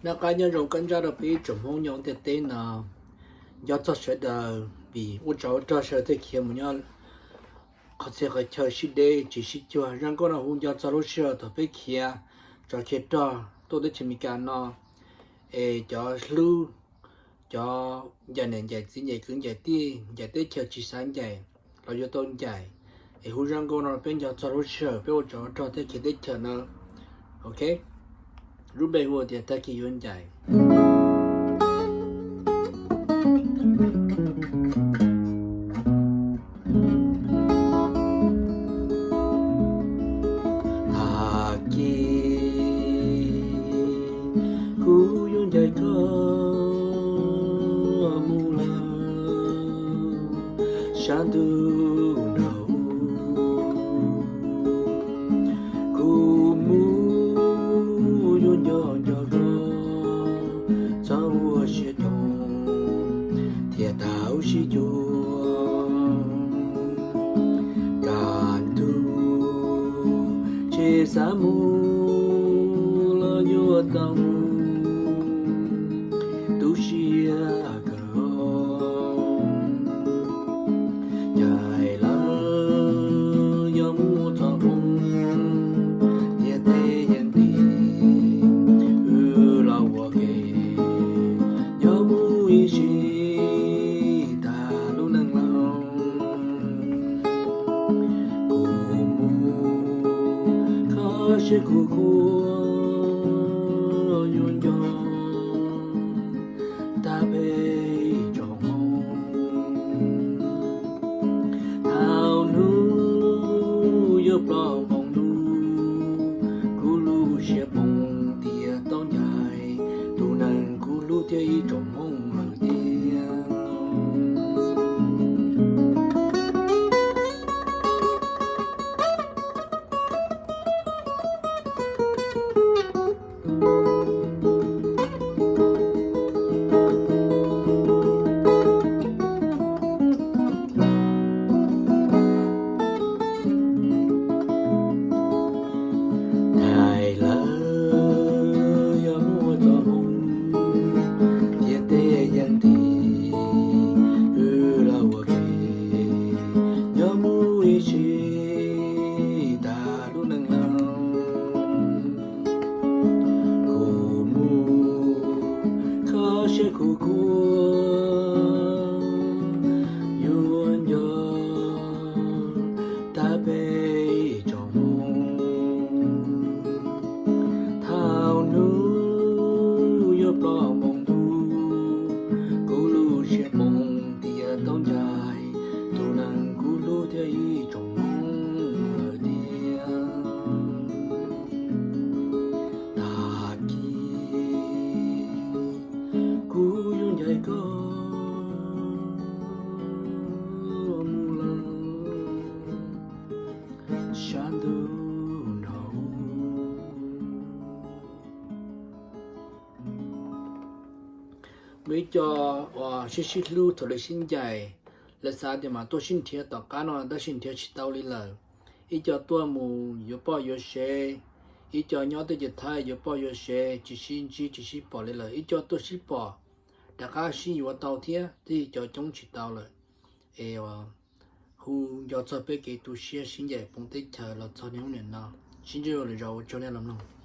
Noj qab nyob zoo kab ntsab rau peb ib tsoom Hmoob nyob ntiaj teb no. Nco txog sawv daws vim ua tsov ua rog sawv daws thiaj khiav mus nyob qhov txhia qhov chaw sib deb tsis sib cuag. Zoo nkauj no hu nco txog lub sij hawm thaum peb khiav tsov khiav rog tuaj teb chaws Amelikas no, es cov hlub, cov ncaim niam ncaim txiv ncaim kwv ncaim tij ncaim teb chaws tsis xav ncaim los yuav tau ncaim. Es hu zoo nkauj no peb nco txog lub sij hawm peb ua tsov ua rog thiaj khiav teb chaws no. Ok, lub npe hu tias tag kis yuav ncaim. Tag kis kuv yuav ncaim koj mus lawm sab ntuj nraud. Kuv mus yuav nco nco koj, txhob ua siab toog thiaj tau sib cuag. Kaj ntug tsis xav mus los yuav tau mus, tu siab kawg. Ncaim lawm yog mus txog hmo, ntiaj teb yeej dim, wb los ua ke, nyob mus ib sim tag lub neej laus. Kuv mus kho siab kuv kuj yuav nco tag peb tsoom Hmoob. Thaum hnub yuav ploj npoo lug, kuv lub siab poob tias tau ncaim tus neeg kuv hlub thiab ib tsoom Hmoob lawm tiag. Ncaim lawm yog mus txog hmo, ntiaj teb yeej dim, wb los ua ke, nyob mus ib sim tag lub neej laus. Kuv mus kho siab kuv kuj yuav nco tag peb tsoom Hmoob. Thaum hnub yuav ploj npoo lug, kuv lub siab poob tias tau ncaim tus neeg kuv hlub thiab ib tsoom Hmoob lawm tiag. Tag kis kuv yuav ncaim koj mus lawm sab ntuj nraud. Muaj ib co uas sib sib hlub thaum lawv sib ncaim, lawv xav tias mas tuaj sib nrhiav tom qab no tab sis nrhiav tsis tau li lawm. Ib co tuaj mus yuav poj yuav sev, ib co nyob teb chaws Thaib yuav poj yuav sev tsis sib ntsib tsis sib pom li lawm, ib co tuaj sib pom rov qab sib yuav tau thiab, twb cov coob tsis tau lawm. Es hu nco txog peb kev tu siab sib ncaim poob teb chaws los txog niaj hnub niam no. Sib ntsib dua lwm zaus, ua tsaug nej los mloog.